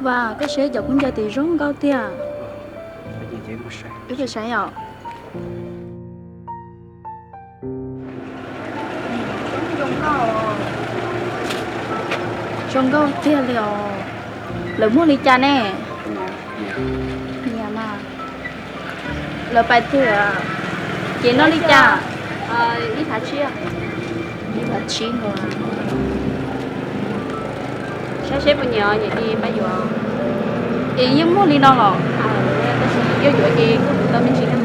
Koj saib cov khaub ncaws tim zoo nkauj tiag. Wb pais saib os. Zoo nkauj tiag li os. Lawv muag li cas ne? Nyiam mas. Lawv pais twg? Ces noj li cas? Ib phav tsib, ib phav tsib nkaus. Saib seb puas nyiam, nyiam ces pab yuav. Es yeej muag li no los? Tab sis yog yuav ces kuj tau me ntsis na.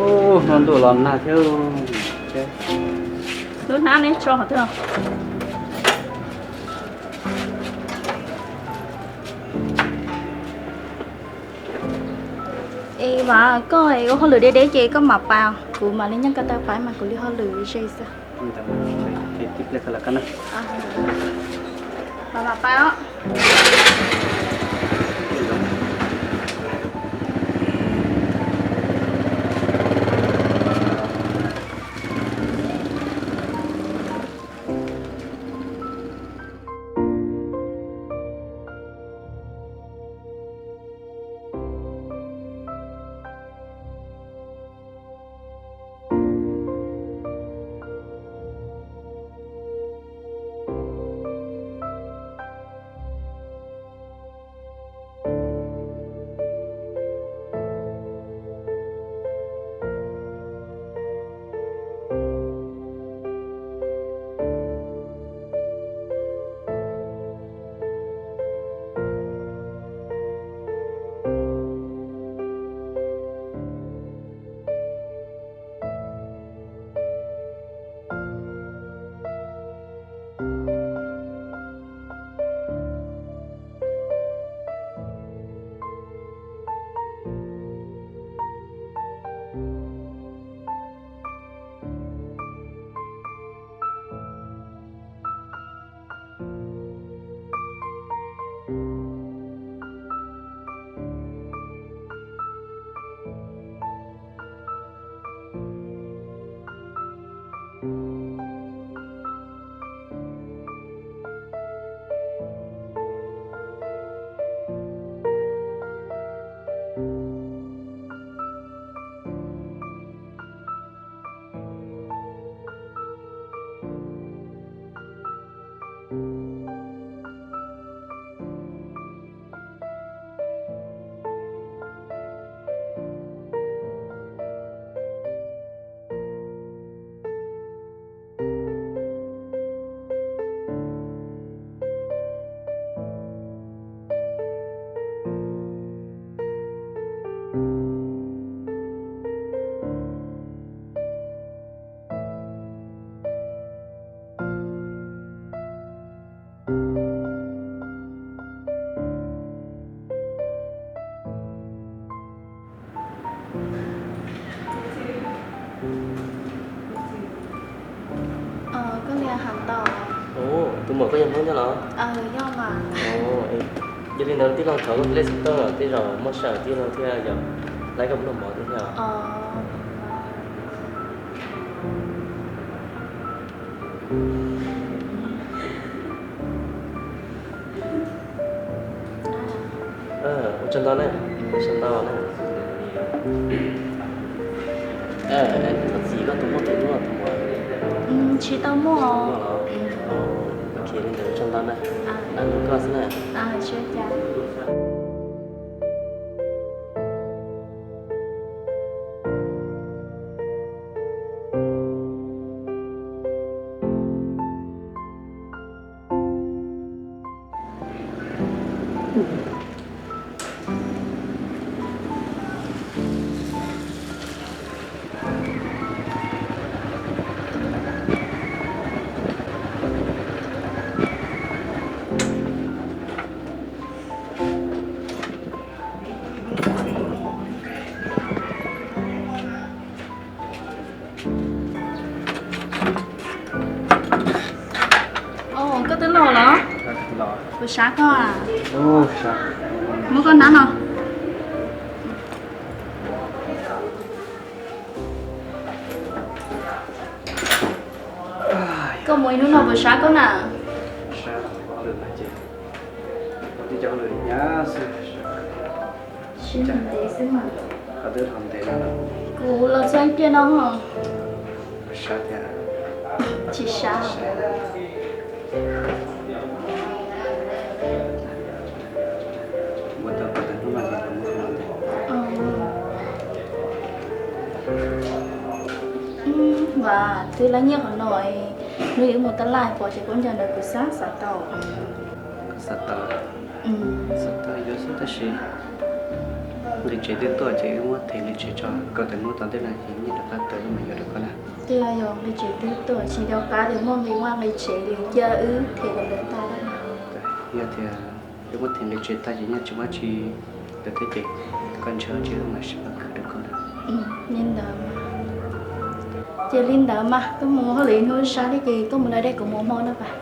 Ub, hnub ntuj los nag thiab. Lub hnab neb tso qhov twg? Es Vam, koj ua hauj lwm deb deb ces koj mam pais, kuv mam li nyob ko taw pais mas kuv li hauj lwm ze xwb. Mam pais os. Koj li has tau. Tus muam koj yog Hmoob thiab los? Yog li ntawd tij laug thov koj lej xov tooj, tej zaum muaj sij hawm tij laug thiaj yog laib koj mus noj mov thiab thiab. Ua tsaug ntau na, ua tsaug ntau na. Koj txiv koj tus muaj tus muaj tus muam? Tsis tau muaj. Tsis tau muaj los? Ok, li ntawd ua tsaug ntau na. Nws koj xwb na. Los, puas sab koj? Muab koj nab no. Koj mus ib hnub no puas sab koj na? Sib ntev xwb mas. Kuv los txog ib pliag no. Tsis sab. Vas, twb lab nyiaj qhov no, hnub yuav mus tab laj pom ces koj nco ntawd kuv xav xav tau. Xav tau, xav tau yuav xwb tab sis nqi tsev twb tuaj ces wb muab them nqi tsev tso, koj tawm hnub tom ntej no ces nyiaj rov qab tawm wb mam yuav rau koj na. Twb yog nqi tsev twb tuaj tsis nco qab tias muaj nqi vaj nqi tsev li, cia wb them kom ntawd tag. Yog tias wb muab them nqi tsev tag ces nyiaj tsis muaj tsis tawm thiab ces koj ntshaw ces wb mam sib pab khwv rau koj na. Li ntawd, ces li ntawd mas koj mus hauj lwm hnub sab thiab ces koj mus lawm dej kuv mus hmo na pas.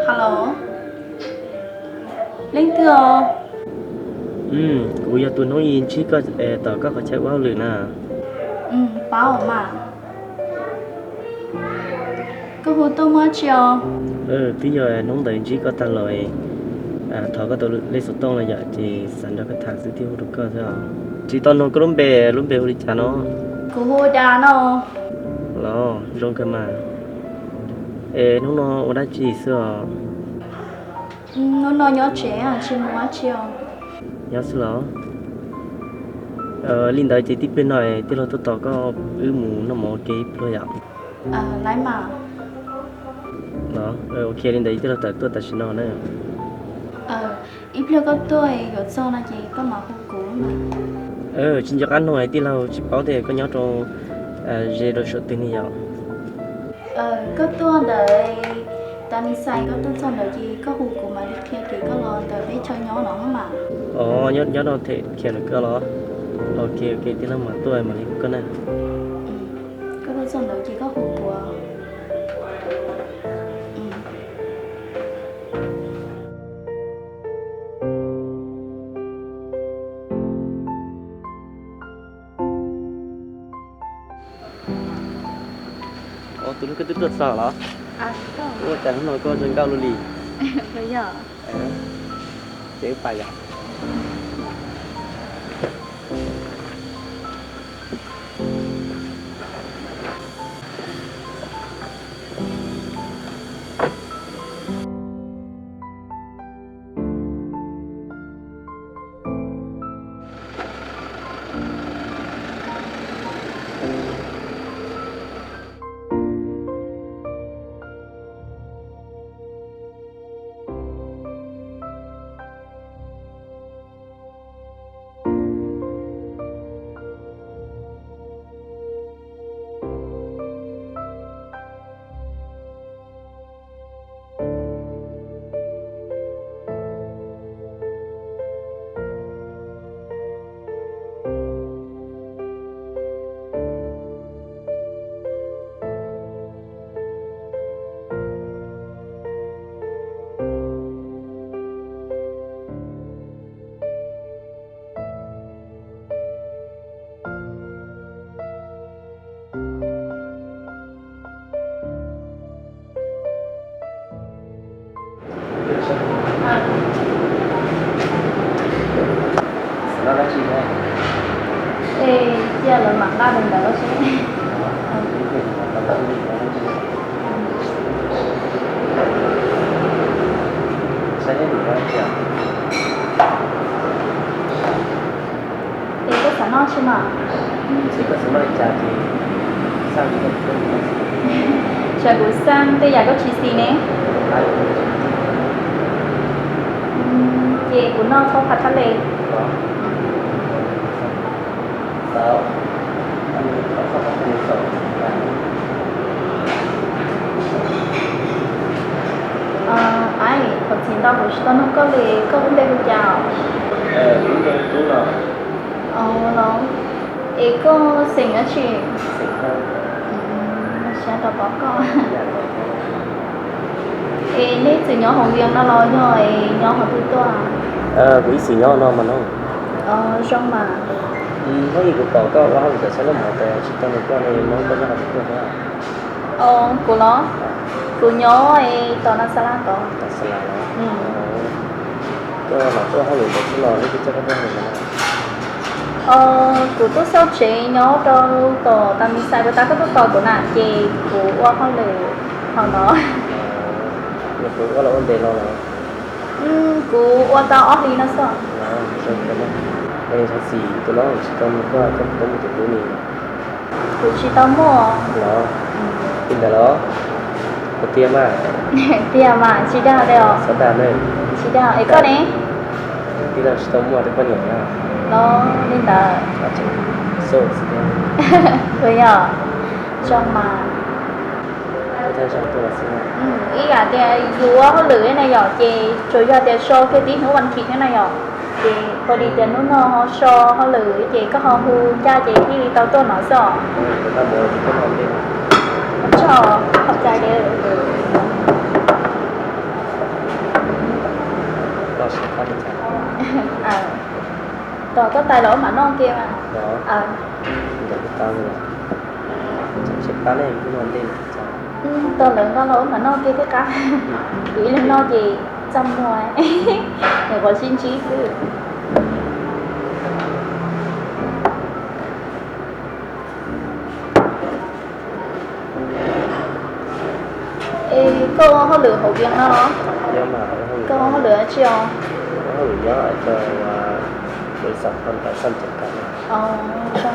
Hello, leej twg os? Kuv yog tus hnub i ntsib koj tom koj qhov chaw ua hauj lwm na. Paub mas. Koj hu tuaj muaj dab tsi os? Twb yog hnub ntawd ntsib koj tag los, thov koj tus lej xov tooj no yom, ces xav nrog koj tham xwb thiaj hu rau koj xwb os. Tsis tau nug koj lub npe, lub npe hu li cas no? Kuv hu Da no. Los zoo kawg mas. Es hnub no ua dab tsi xwb os? Hnub no nyob tsev tsis mus dab tsi os. Nyob xwb los? Li ntawd ces tib pliag no tij laug tuaj tos koj wb mus noj mov ua ke ib pluag yom. Laiv mas. Ok, li ntawd tij laug tawm tuaj tam sim no na. Ib pliag koj tuaj yuav txog no ces koj mam hu kuv. Tsis nco qab no tij laug tsis paub tias koj nyob rau ze rau saum twg ne yom. Koj tuaj ntawd, tas nis xais koj tuaj txog ntawd ces koj hu kuv mam li qhia kev koj los ntawm peb chaw nyob no mas. Os, nyob rau them khiav ntawm koj los? Ok, ok, tij laug mam tuaj mam li hu koj na. Koj tuaj txog ntawd ces koj hu kuv. Tus hlub, koj twb tuaj txog los? Ua cas hnub no koj zoo nkauj luaj li? Ces wb pais yom. Es cia lawv mam nqa mus ntawd seb. Es koj xav noj tsi mas? Tsis, koj xav noj li cas ces xaj li koj. Tsam kuv xaj tej yam koj tsis xis ne. Ces kuv noj txhob phav thab le. Aib, thaum txim ntau kuv tsis tau nug koj li, koj lub npe hu cas? Los, es koj xeem dab tsi? Siab tau pom koj. Es nej txwm nyob hauv Vias no los yog es nyob qhov twg tuaj? Kuv ib txwm nyob no mas no. Zoo mas. Hnub ib kuv pom koj ua hauj lwm ntawm sab laj mov tas tsis tau nug koj ne, no koj nyob qhov twg tuaj na? Kuv los, kuv nyob tom Nas Xas Las tod. Koj los tuaj hauj lwm ntawm xwb los leej twg coj koj tuaj hauj lwm no? Kuv tuaj xauj tsev nyob rau tom Tas Mis Xais puas tas koj tuaj tos kuv na, ces kuv ua hauj lwm hauv no. Kuv ua los ua ntev los los? Kuv ua tau ob hlis no xwb. Es txog txim tus no tsis tau nug koj, koj puas mus tus tub ni? Kuv tsis tau muaj. Los, li ntawd los? Kuv tiag mas. Tiag mas, tsis dag li os. Xav dag ne. Tsis dag, es koj ne? Tij laug tsis tau muaj rau poj niam na. Los li ntawd. Puas yog? Zoo mas. Ib yam tias yus ua hauj lwm na yom, ces tsuas yog tias so kiag tib hnub vas thiv thiab na yom, ces pom li tias hnub no ho so hauj lwm ces koj ho hu ncaj ces thiaj li tau tuaj no xwb os. Tso, qhov cai li. Tos koj tais los wb mam noj ke mas. Tos lawv nqa los wb mam noj ke thiab qab. Kuv ib leeg noj ces txaj muag, nyuam qhuav sib ntsib xwb. Es koj ua hauj lwm hauv Vias no los? Koj ua hauj lwm dab tsi os? Zoo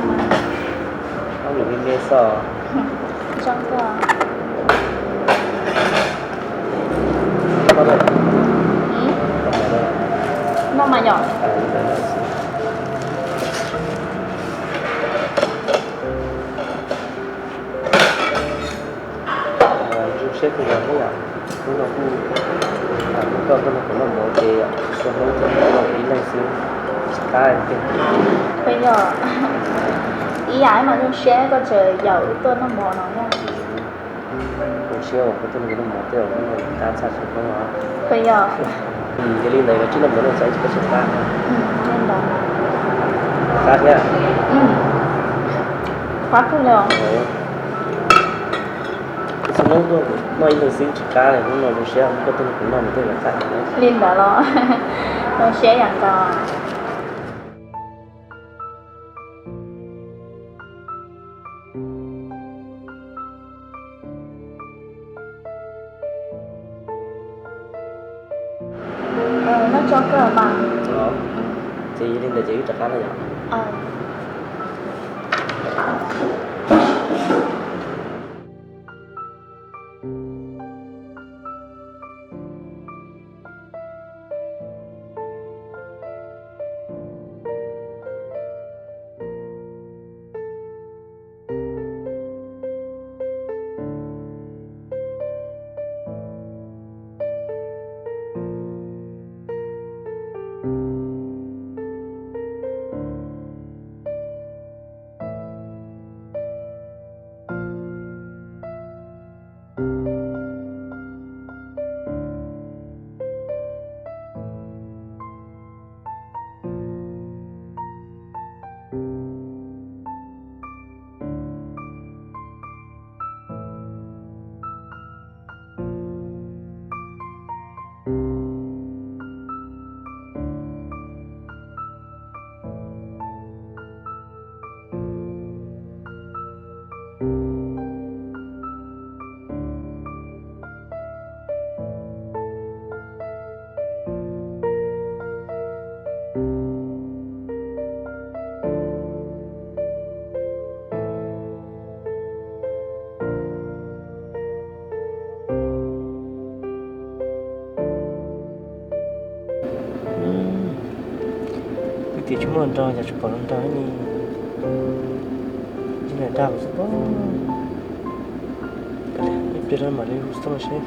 mas. Zoo koj. Noj mas yom. Zoo siab kawg nkaus thiab yom. Hnub no kuj muaj koj tuaj nrog kuv noj mov ces txhua hnub kuv noj kuv ib leeg xwb, tsis qab tiag. Puas yog? Ib yam mas zoo siab koj tseem yaum wb tuaj noj mov no na. Zoo siab uas koj tuaj nrog kuv noj mov tej zaum kuj qab tshaj txhua hnub os. Puas yog? Yog li ntawd koj tsij noj mov no txhob ib tsam koj tsis qab. Qab thiab. Qab kawg li os. Txhua hnub tuaj noj ib leeg xwb tsis qab li, hnub no zoo siab koj tuaj nrog kuv noj mov tej zaum qab. Li ntawd los zoo siab yam nkaus. Noj tso kawg mas. Ces yog li ntawd ces wb rov qab na yom. Kuv tias tsis muaj hluas nraug, cas tsis pom hluas nraug li. Dag kuv txog pob, ib pliag mam li hu xov tooj seb.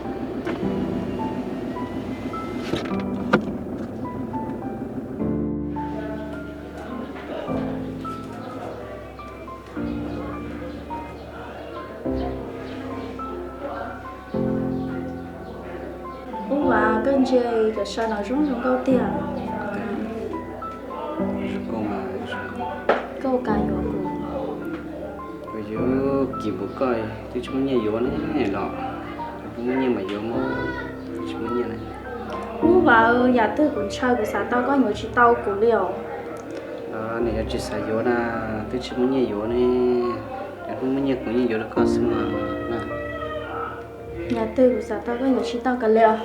Ub, vas, koj ntsia cov sai no zoo zoo nkauj tiag. Koj ua cas yuav kuv? Kuv yuav kim npaum koj twb tsis muaj nyiaj yuav ne los, kuv muaj nyiaj mas yuav mog, tsis muaj nyiaj ne. Ub, vas, yam twg kuv ntshaw kuv xav tau koj yuav tsis tau kuv li os. Nws yuav tsis xav yuav na, twb tsis muaj nyiaj yuav ne, yog muaj nyiaj kuv yeej yuav rau koj xwb mas na. Yam twg kuv xav tau koj yuav tsis tau kav liam.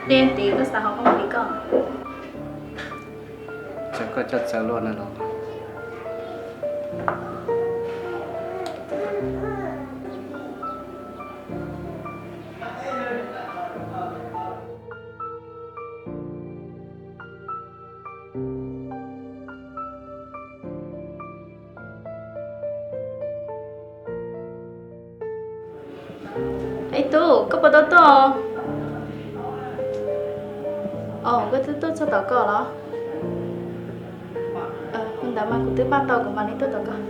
Dej tid koj xav hau koj mus li koj. Txawm koj coj txawv luaj na los. Ib tug, koj puas tau tuaj? Os, koj twb tuaj txog tom koj los? Ntawd mas kuv twb npaj tau, kuv mam li tuaj tom koj.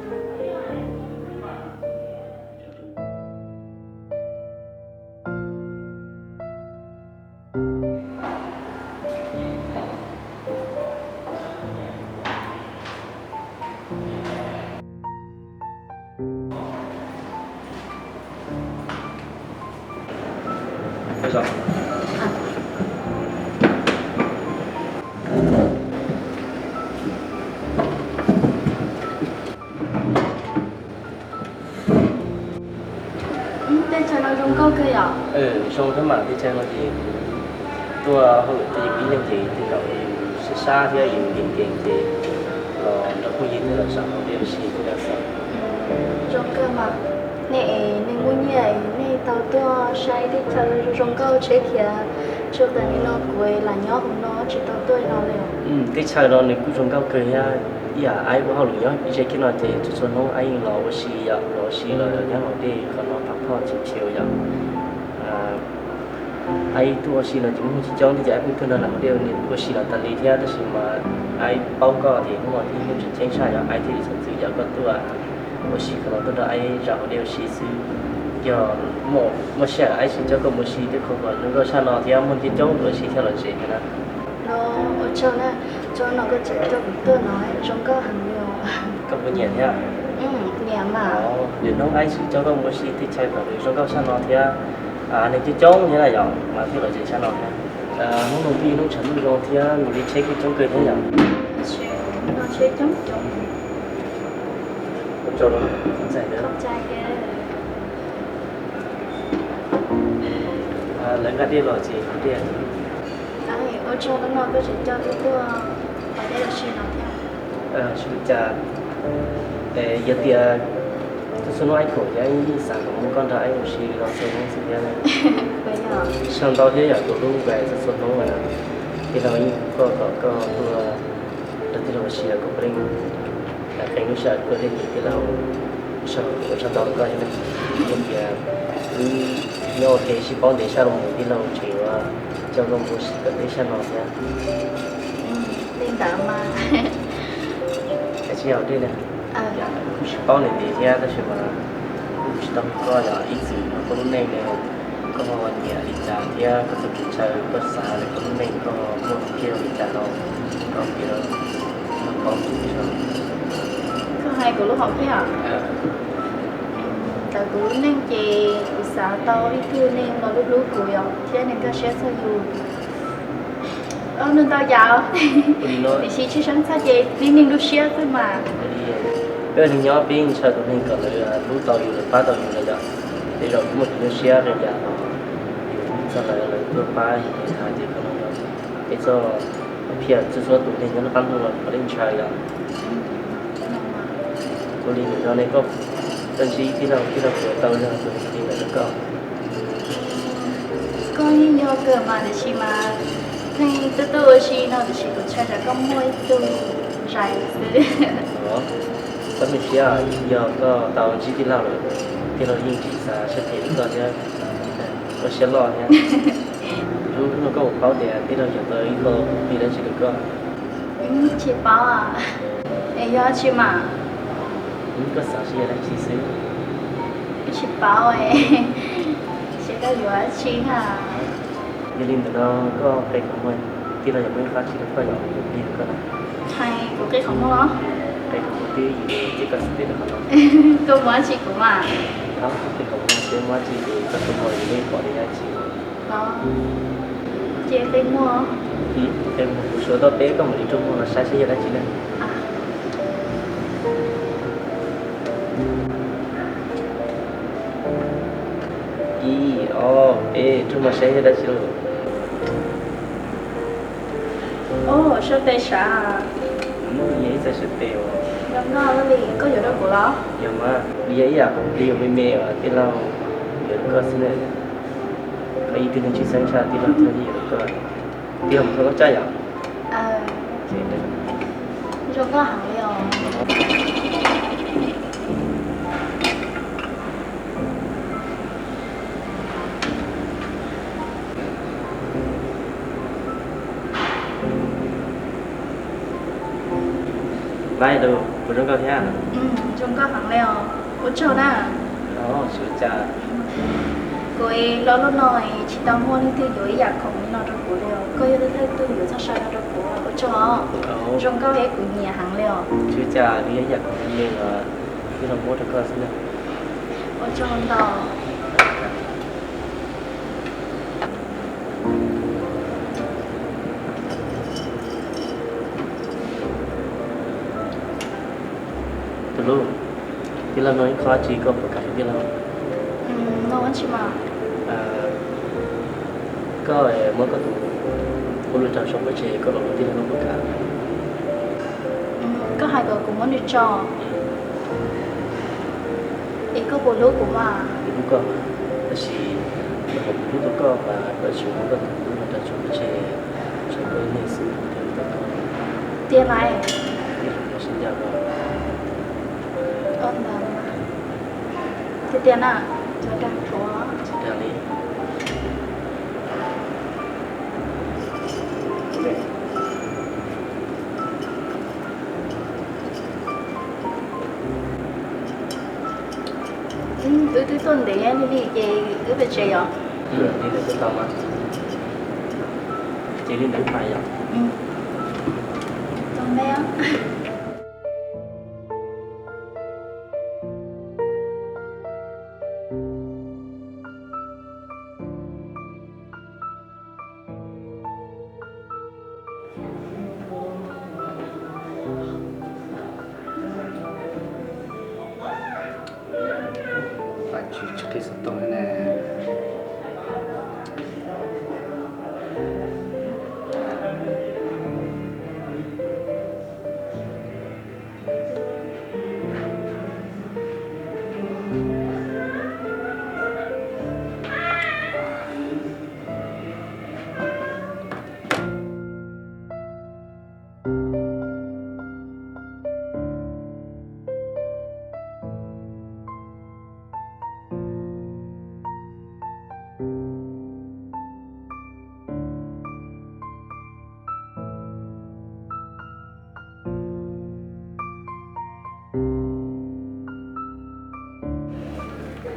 Tej chaw no zoo nkauj kawg yom? Zoo thiab mas, tej chaw no ces tuaj hauj lwm tuaj yug ib leeg ces tej zaum sab sab thiab yus nkees nkees ces los nrog phooj ywg tuaj los zaum hauv dej ua si thiab no xwb. Zoo kawg mas. Nej es nej muaj nyiaj es nej tau tuaj saib tej chaw zoo zoo nkauj, tsheb khiav tsuag tas li no, kuv lam nyob hauv no tsis tau tuaj li no li. Tej chaw no nws kuj zoo nkauj kawg thiab. Ib yam aib ua hauj lwm nyob ib ze kiag no ces txhua txhua hnub aib yeej los ua si yom, los ua si los nyob hauv dej qhov no pab phoj tsis cheu yom. Aib tuaj ua si no ces muaj hnub coob coob thiab ces aib pheej tuaj nrog lam hauv dej ua si los tas li thiab, tab sis mas aib paub koj ces hnub no thiaj yeej tsis ceeb tshaj yom, aib thiaj li txhob txwv yom, koj tuaj ua si qhov no tuaj nrog aib zaum hauv dej ua si xwb. Yog muaj sij hawm aib tsis coj koj mus ua si tej qhov uas zoo nkauj tshaj no thiab muaj hnub coob coob ua si thiab los tsev thiab na. Ua tsaug na, tsaug no koj tseem coj kuv tuaj no zoo nkauj heev li os. Koj puas nyiam thiab? Nyiam mas. Lwm hnub aib tsis coj koj mus ua si tej chaw kom nws zoo nkauj tshaj no thiab, neeg coob coob thiab na yom, mas thiaj los tsev tshaj no thiab. Hnub no twb yog hnub tshav ntuj zoo thiab nws li tsheb kuj coob kawg thiab yom. Tsheb coob coob. Ua tsaug, ntxhais. Lawv nqa dej los ces kuv dej. Ua tsaug hnub no koj tseem coj wb tuaj hauv dej ua si no thiab. Tsis ua cas, yog tias txhua txhua hnub aib khoom ces aib yeej xav kom muaj koj nrog aib ua si li no txhua hnub xwb thiab. Tsaug ntau thiab yom, tus hlub npais txhua txhua hnub na. Tij laug yeej hu koj kom koj tuaj nrog tij laug ua si los koj puav leej qee lub sij hawm tuaj deb ces tij laug ua tsaug ntau rau koj thiab na. Yog tias wb nyob ua ke sib paub ntev sab los mus tij laug tseem yuav coj koj mus ua si kom deb sab no thiab. Li ntawd mas. Kav tsij hau dej na. Kuj sib paub ntev ntev thiab tab sis mas kuj tsis tau hu koj yog ib txwm no koj lub neej ne. Koj nyiam li cas thiab koj txoj kev ntshaw, koj xav tias koj lub neej koj muaj hom phiaj li cas no, koj piav los paub kuv tso. Koj hais kuv lub hom phiaj? Ntawm kuv lub neej ces kuv xav tau ib tug neeg los hlub hlub kuv yom, thiab nws nkag siab txog yus. Nws ntau yam, tiam sis tshwj xeeb txog ces neeg neeg lub siab xwb mas. Peb ua neeg nyob peb ntshaw tus neeg kom lawv hlub tau yus, lawv pab tau yus lawm yom. Tej zaum yus muaj kev nyuaj siab rau yam no, yus hu txog lawv, lawv tuaj pab yus, hais tias koj no yog peb txoj hom phiaj txhua txhua tus neeg nyob rau qab ntuj no puav leej ntshaw yom. Ua li ntawm no ne koj, koj ntsib tij laug, tij laug puas tau yog tus neeg li ntawd rau koj? Koj yeej yog kawg mas, tiam sis mas pheej tuaj tuaj ua si no, tiam sis kuv ntshai tsam koj muaj ib tug zais xwb. Koj mej siab, yog koj tau ntsib tij laug lawm, tij laug yeej tsis xav siab phem li koj thiab. Koj siab loj thiab. Lub hnub no koj puas paub tias tij laug yuav tau ib qho hom phiaj dab tsi rau koj? Tsis paub. Es yog dab tsi mas? Koj xav seb yog dab tsi xwb. Tsis paub, seb koj yuav dab tsi na. Yog li ntawm no koj qe qhov muag, tij laug yuav muab ib qho dab tsi rau koj, yog hais kuv qe qhov muag los? Qe qhov muag twb yim ces koj xav teb rau qhov no. Koj muab dab tsi kuv mas? Qe qhov muag twb muab dab tsi ces koj tus muag yuav muab pom li dab tsi. Ces qe muag. Qe muag, kuv suav tau peb, koj mam li rua muag los saib seb yog dab tsi na. Ib, ob, peb, rua muag saib yog dab tsi lauj. Os, suab tes sav. Yog ib txoj suab tes uas zoo nkauj li koj yuav rau kuv los? Yog mas, nws yog ib yam qhov plig uas me me uas tij laug yuav rau koj xwb na. Koj yog ib tug neeg tshwj xeeb tshaj, tij laug thiaj li yuav rau koj. Tij laug mus thov koj tsaij yom. Zoo nkauj heev li os. Laib, puas zoo nkauj thiab? Zoo nkauj heev li os. Ua tsaug na. Tsis ua cas. Kuv los lub no tsis tau muaj leej twg yuav ib yam khoom li no rau kuv li os. Koj yog leej thawj tug yuav txoj sai no rau kuv, ua tsaug os. Zoo nkauj thiab kuv nyiam heev li os. Tsis ua cas, nws yog ib yam khoom me me uas tij laug muab rau koj xwb na. Ua tsaug ntau. Tus hlub, tij laug nug ib qho dab tsi koj puas kam tij laug? Koj muab koj tus hu lus tso saum pob tsuas, koj los hu tij laug, koj puas kam? Koj hais kom kuv muab nws tso. Es koj puas hlub kuv mas? Kuv hlub koj, tab sis yog kuv hlub tau koj mas kuv yuav tsum muab koj tus hu lus no tso saum pob tsuas, tshuav koj ib leeg xwb thiaj hlub tau koj. Tiag mas? Tiag, kuv sib ncaim koj. Tiag tiag na, txhob dag thuam. Tsis dag li. Wb twb tuaj ntev li ne ces wb pem tsev yom. Li ntawd twb tau mas. Ces li ntawd pais yom. Txog me. Pab tsis tsis qhib xov tooj thiab ne.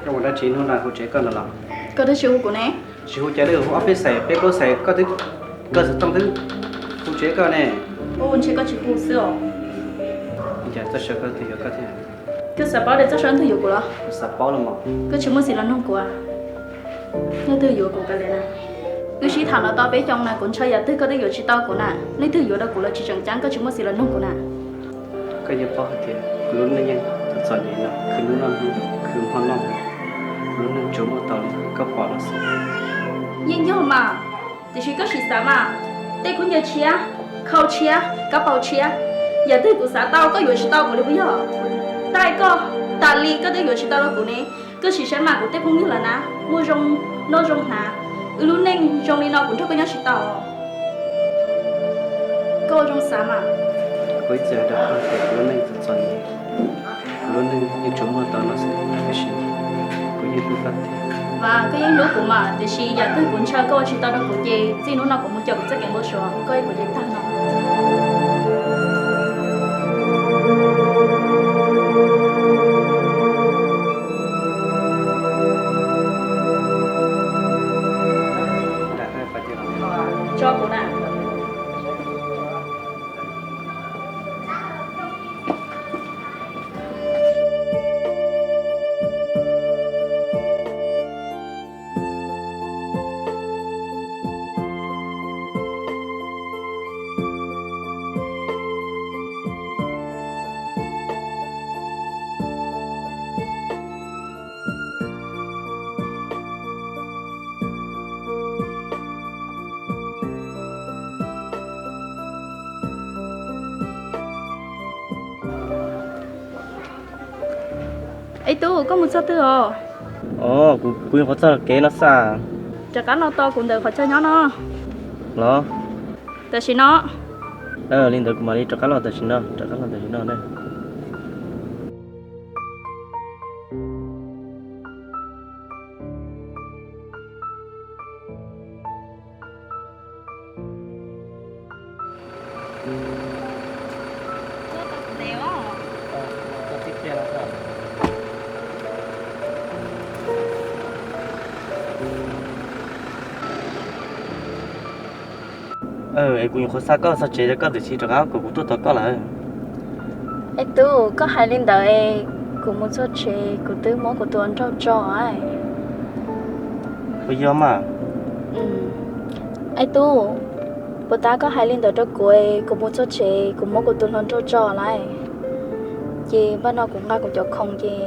Koj mus dab tsi hnub no kuv tsev koj no los? Koj twb tsis hu kuv ne? Tsis hu cas li, hu ob peb xeem, peb plaub xeem koj twb, koj xav tooj twb hu tsev koj ne. Ua ntshe koj tsis hu xwb os. Cas txoj saw koj twg yuav koj thiab? Koj xav paub tias txoj saw leej twg yuav kuv los? Kuv xav paub los mas. Koj tsis muaj txiv los nug kuv. Leej twg yuav kuv kav liam na? Wb sib tham los tau peb xyoos na, kuv ntshaw yam twg koj twb yuav tsis tau kuv na. Leej twg yuav rau kuv los tsis tseem ceeb, koj tsis muaj txiv los nug kuv na. Koj yeej paub hais tias kuv lub neej yeej txom txom nyem no, khwv hnub noj hnub, khwv hmo noj hmo, kuv lub neej tsuas muaj tau li koj pom no xwb. Yeej yog mas, tiam sis koj sim xav mas, tej khaub ncaws tshiab, khau tshiab, kab paus tshiab, yam twg kuv xav tau koj yuav tsis tau kuv li puas yog? Kuv taij koj tas li koj twb yuav tsis tau rau kuv ne. Koj sim saib mas kuv tej phooj ywg lawv na, muaj zoo noj zoo hnav, wb lub neej zoo li no kuv nrog koj nyob tsis tau. Koj ua zoo xav mas. Kuv ib txwm hais rau koj tias kuv lub neej txom txom nyem, kuv lub neej yeej tsuas muaj tau no xwb, tiam sis kuv yeej hlub koj tiag. Mas koj yeej hlub kuv mas, tiam sis yam twg kuv ntshaw koj ua tsis tau rau kuv ces txij hnub no kuv mus coj kuv txoj kev npau suav, koj ib kuv ces tag no. Tso kuv na. Ib tug, koj mus txog twg os? Os, kuv, kuv nyuam qhuav txog kev no xwb. Rov qab los tos kuv ntawm qhov chaw nyob no. Los. Tam sim no. Li ntawd kuv mam li rov qab los tam sim no, rov qab los tam sim no na. Es kuv nyuam qhuav xa koj txog tsev, koj twb tsis rov qab kom kuv tuaj tos koj lawm. Es tub, koj hais li ntawd es kuv mus txog tsev kuv twb muab kuv tus hluas nraug tso. Puas yog mas? Es tub, puas tab koj hais li ntawd rau kuv es kuv mus txog tsev kuv muab kuv tus hluas nraug tso lawm. Ces npaj no kuv nqa kuv cov khoom ces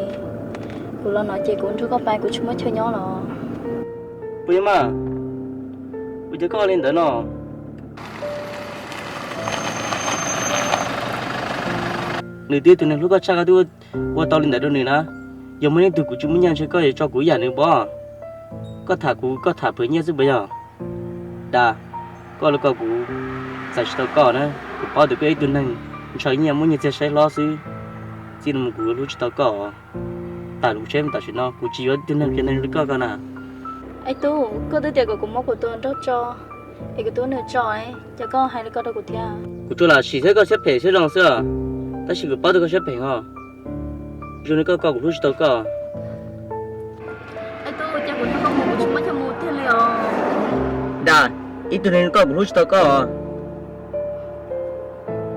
kuv los no ces kuv nrog koj pais, kuv tsis muaj chaw nyob los. Puas yog mas? Puas yog koj li ntawd no? Nws twb yog tus neeg hlub koj tshaj, koj twb ua tau li ntawd rau nws na. Yog muaj ib tug kuv tsis muaj nyiaj ntshe koj yuav tso kuv ib yam nws pob. Koj tham kuv, koj tham phem nyiaj xwb puas yog? Dag, koj los kom kuv txais tsis tau koj na. Kuv paub tias koj ib tug neeg ntshaw nyiaj muab nyiaj txiag saib hlob xwb. Txij no mus kuv yuav hlub tsis tau koj. Tawm lub tsheb mus tam sim no, kuv tsis yuav ib tug neeg qias neeg li koj ko na. Es tub, koj twb tias kom kuv muab kuv tus hluas nraug tso, es kuv twb muab nws tso, cas koj hais li ko rau kuv thiab? Kuv tsuas lam sim saib koj siab phem siab zoo xwb os, tab sis kuv paub tias koj siab phem os. Zoo li koj ko kuv hlub tsis tau koj. Es tub, cas kuv nrog koj mus kuv tsis muaj chaw mus tiag li os. Dag, ib tug neeg li koj kuv hlub tsis tau koj os.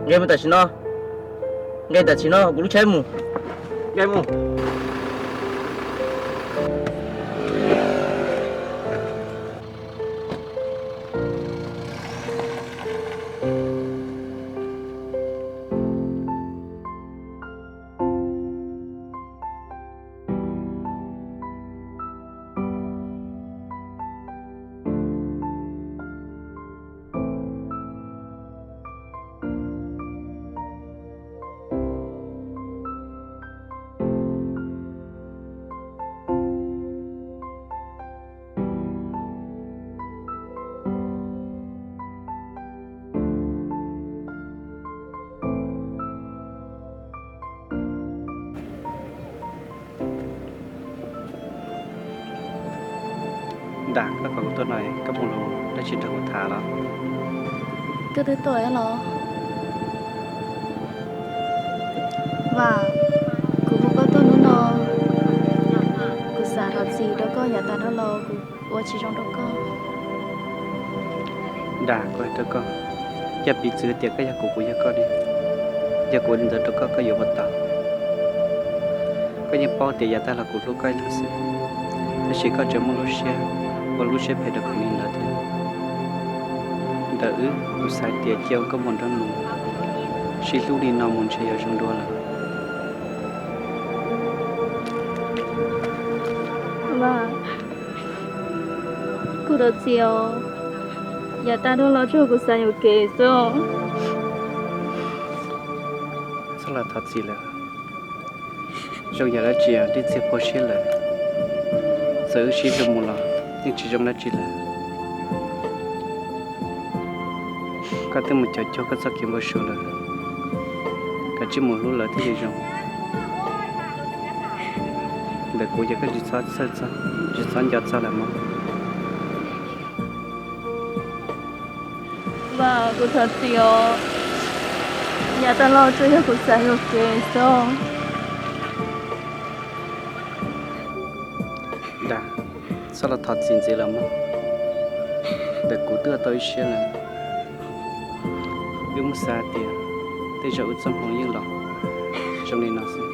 Nqe mus tam sim no, nqe tam sim no kuv lub tsheb mus, nqe mus. Dag, koj kom kuv tuaj no koj puas los dab tsi nrog kuv tham los? Koj twb tuaj los? Vam, kuv hu koj tuaj hnub no, kuv xav thov txim rau koj yav tas dhau los kuv ua tsis zoo rau koj. Dag, kuv hais rau koj, yog piv txwv tias koj yog kuv, kuv yog koj ne, yog kuv ua li ntawd rau koj, koj yuav puas tau? Koj yeej paub tias yav tag los kuv hlub koj ib leeg xwb, tab sis koj tseem muaj lub siab ua lub siab phem rau kuv li ntawd thiab. Ntawm wb, kuv xav tias cia ua nkauj muam nraug nus, sib hlub li no mus ntshe yuav zoo dua lawm. Kuv thov txim os, yav tag dhau los tsuas kuv xav yuam kev xwb. Txhob los thov txim lawm. Zoo yam dab tsi, ib txhia phua siab lawm, txawm wb sib hlub mus los yeej tsis zoo dab tsi lawm. Koj twb mus caum cuag koj txoj kev npau suav lawm, koj cia li mus hlub lawv thiaj li zoo. Ntawm kuv ces koj tsis txhob txhawj txog, tsis txhob nco txog lawm mog. Kuv thov txim os, yav tag los tsuas yog kuv xav yuam kev xwb. Dag, txhob los thov txim ntxiv lawm mog. Ntawm kuv twb ua tau ib siab lawm. Wb muab xav hais tias tej zaum wb txoj hmoov yeej los zoo li no xwb.